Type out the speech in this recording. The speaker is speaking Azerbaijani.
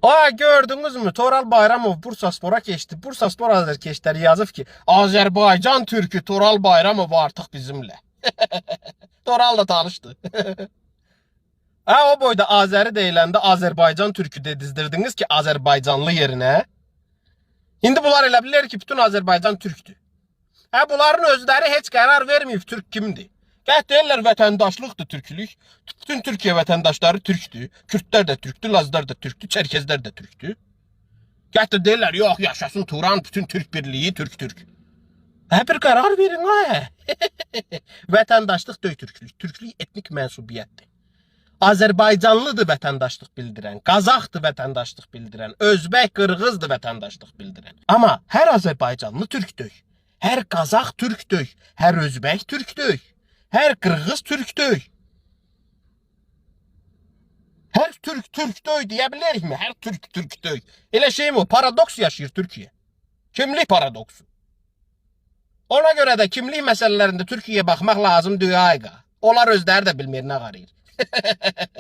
Aa gördünüzmü? Toral Bayramov Bursaspora keçdi. Bursaspor azərkeşləri yazıb ki, Azərbaycan türkü Toral Bayramov artıq bizimlə. Toral da tanışdı. Ha o boyda Azəri deyiləndə Azərbaycan türkü dedizdirdiniz ki, Azərbaycanlı yerinə. İndi bunlar elə bilər ki, bütün Azərbaycan türkdür. Hə bunların özləri heç qərar verməyib türk kimdir. Gəh deyirlər vətəndaşlıqdır türklük. Bütün Türkiyə vətəndaşları türkdür. Kürdlər də türkdür, Lazlar da türkdür, Çərkəzlər də türkdür. Gəh də deyirlər yox yaşasın Turan, bütün Türk birliyi türk-türk. Hə bir qərar verin ha. Vətəndaşlıq deyil türklük. Türklük etnik mənsubiyyətdir. Azərbaycanlıdır vətəndaşlıq bildirən, Qazaxdır vətəndaşlıq bildirən, Özbək, Qırğızdır vətəndaşlıq bildirən. Amma hər Azərbaycanlı türkdür. Hər Qazax türkdür, hər Özbək türkdür, hər Qırğız türkdür. Hər türk türkdür deyə bilərikmi? Hər türk türkdür. Elə şey mi o? Paradoks yaşayır Türkiyə. Kimlik paradoksu. Ona görə də kimlik məsələlərində Türkiyəyə baxmaq lazım deyil ayqa. Onlar özləri də bilmir nə qarıyır.